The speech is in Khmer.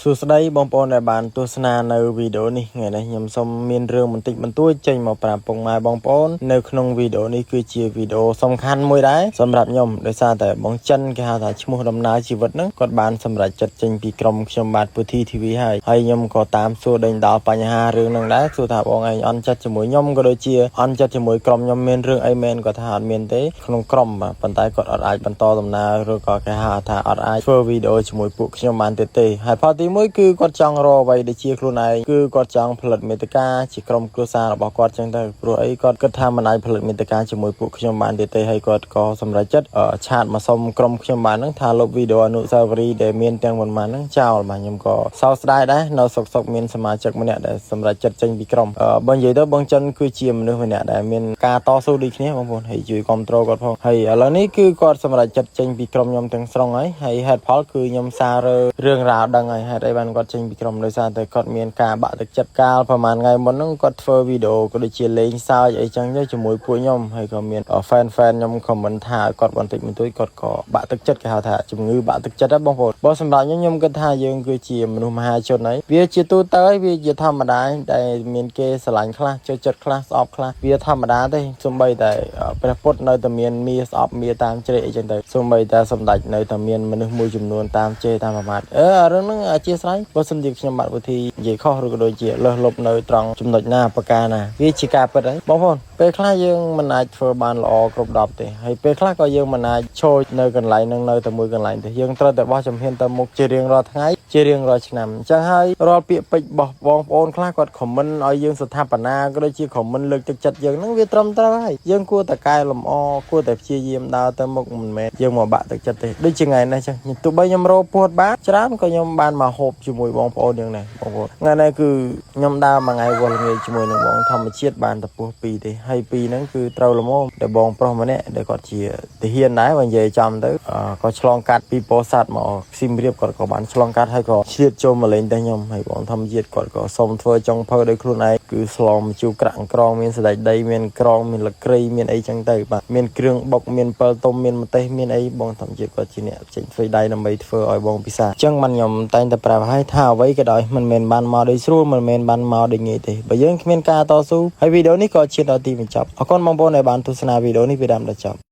សួស្តីបងប្អូនដែលបានទស្សនានៅវីដេអូនេះថ្ងៃនេះខ្ញុំសូមមានរឿងបន្តិចបន្តួចចេញមកប្រាប់ពុកម៉ែបងប្អូននៅក្នុងវីដេអូនេះគឺជាវីដេអូសំខាន់មួយដែរសម្រាប់ខ្ញុំដោយសារតែបងចិនគេហៅថាឈ្មោះដំណើរជីវិតហ្នឹងគាត់បានសម្រេចចិត្តចេញពីក្រុមខ្ញុំបាទពុធី TV ហើយហើយខ្ញុំក៏តាមសួរដេញដោលបញ្ហារឿងហ្នឹងដែរសួរថាបងឯងអន់ចិត្តជាមួយខ្ញុំក៏ដូចជាអន់ចិត្តជាមួយក្រុមខ្ញុំមានរឿងអីមែនគាត់ថាអត់មានទេក្នុងក្រុមបាទប៉ុន្តែគាត់អត់អាចបន្តដំណើរឬក៏គេហៅថាអត់អាចធ្វើវីដេអូជាមួយពួកខ្ញុំបានទៀតទេហើយផលទីមួយគឺគាត់ចង់រកអ្វីដែលជាខ្លួនឯងគឺគាត់ចង់ផលិតមាតិកាជាក្រុមគ្រួសាររបស់គាត់ចឹងទៅព្រោះអីគាត់គិតថាមិនអាចផលិតមាតិកាជាមួយពួកខ្ញុំបានទៀតទេហើយគាត់ក៏សម្រេចចិត្តchat មកសុំក្រុមខ្ញុំបានហ្នឹងថាលុបវីដេអូអនុស្សាវរីយ៍ដែលមានទាំងប៉ុន្មានហ្នឹងចោលបាទខ្ញុំក៏សោកស្ដាយដែរនៅសុកសុកមានសមាជិកម្នាក់ដែលសម្រេចចិត្តចេញពីក្រុមបើនិយាយទៅបងចិនគឺជាមនុស្សម្នាក់ដែលមានការតស៊ូដូចគ្នាបងប្អូនហើយជួយគ្រប់គ្រងគាត់ផងហើយឥឡូវនេះគឺគាត់សម្រេចចិត្តចេញពីក្រុមខ្ញុំទាំងស្រុងហើយហើយហេតុផលគឺខ្ញុំសាររើរឿងរ៉ាវដឹងហើយហេតុអីបានគាត់ចេញពីក្រុមដោយសារតែគាត់មានការបាក់ទឹកចិត្តកាលប្រហែលថ្ងៃមុនហ្នឹងគាត់ធ្វើវីដេអូក៏ដូចជាលេងសើចអីចឹងទៅជាមួយពួកខ្ញុំហើយក៏មាន fan fan ខ្ញុំ comment ថាឲ្យគាត់បន្តិចបន្តួចគាត់ក៏បាក់ទឹកចិត្តគេហៅថាជំងឺបាក់ទឹកចិត្តហ៎បងប្អូនបើសម្រាប់ខ្ញុំខ្ញុំគិតថាយើងគឺជាមនុស្សមហាជនហើយវាជាទូទៅហើយវាជាធម្មតាដែលមានគេស្រឡាញ់ខ្លះចូលចិត្តខ្លះស្អប់ខ្លះវាធម្មតាទេសំបីតែព្រះពុទ្ធនៅតែមានមាស្អប់មាតាមជ្រែកអីចឹងទៅសំបីតែសម្ដេចនៅតែមានមនុស្សមួយចំនួនតាមជេរតាមប្រមាថអឺរឿងហ្នឹងអធិស្ឋានបើសិនជាខ្ញុំបាទវិធីនិយាយខុសឬក៏ដូចជាលើសលប់នៅត្រង់ចំណុចណាប្រការណាវាជាការពិតហើយបងប្អូនពេលខ្លះយើងមិនអាចធ្វើបានល្អគ្រប់10ទេហើយពេលខ្លះក៏យើងមិនអាចឈរនៅកន្លែងហ្នឹងនៅតែមួយកន្លែងទេយើងត្រូវតែបោះជំហានទៅមុខជារៀងរាល់ថ្ងៃជារៀងរាល់ឆ្នាំអញ្ចឹងហើយរាល់ពាក្យពេចន៍របស់បងប្អូនខ្លះគាត់ comment ឲ្យយើងស្ថាបនាក៏ដូចជា comment លើកទឹកចិត្តយើងហ្នឹងវាត្រឹមត្រូវហើយយើងគួរតែកែលម្អគួរតែព្យាយាមដើរទៅមុខមិនមែនយើងមកបាក់ទឹកចិត្តទេដូចជាថ្ងៃនេះចឹងទោះបីខ្ញុំរកពោះបានច្រើនក៏ខ្ញុំបានមកហូបជាមួយបងប្អូនយើងដែរបងប្អូនថ្ងៃនេះគឺខ្ញុំដើរមួយថ្ងៃវល់ល្ងាចជាមួយនឹងបងធម្មជាតិបានតែពោះពីរទេហើយពីរហ្នឹងគឺត្រូវល្មមដែលបងប្រុសម្នាក់ដែលគាត់ជាទាហានដែរបើនិយាយចំទៅក៏ឆ្លងកាត់ពីពោធិ៍សាត់មកសៀមរាបគាត់ក៏បានឆ្លងកាត់ហើយក៏ឆ្លៀតចូលមកលេងតែខ្ញុំហើយបងធម្មជាតិគាត់ក៏សុំធ្វើចុងភៅដោយខ្លួនឯងគឺស្លម្ជូរក្រាក់ក្រងមានសណ្តែកដីមានក្រងមានលក្រីមានអីចឹងទៅបាទមានគ្រឿងបុកមានពិលទុំមានម្ទេសមានអីបងធម្មជាតិគាត់ជាអ្នកចេញធ្វើដៃដើម្បីធ្វើឲ្យបងពិសាអញ្ចឹងបានខ្ញុំតែងតែប្រាប់ឲ្យថាអ្វីក៏ដោយមិនមែនបានមកដោយស្រួលមិនមែនបានមកដោយងាយទេបើយើងគ្មានការតស៊ូហើយវីដេអូនេះក៏ឈានដល់ទីបញ្ចប់អរគុណបងប្អូនដែលបានទស្សនាវីដេអូនេះពីដើមដល់ចប់។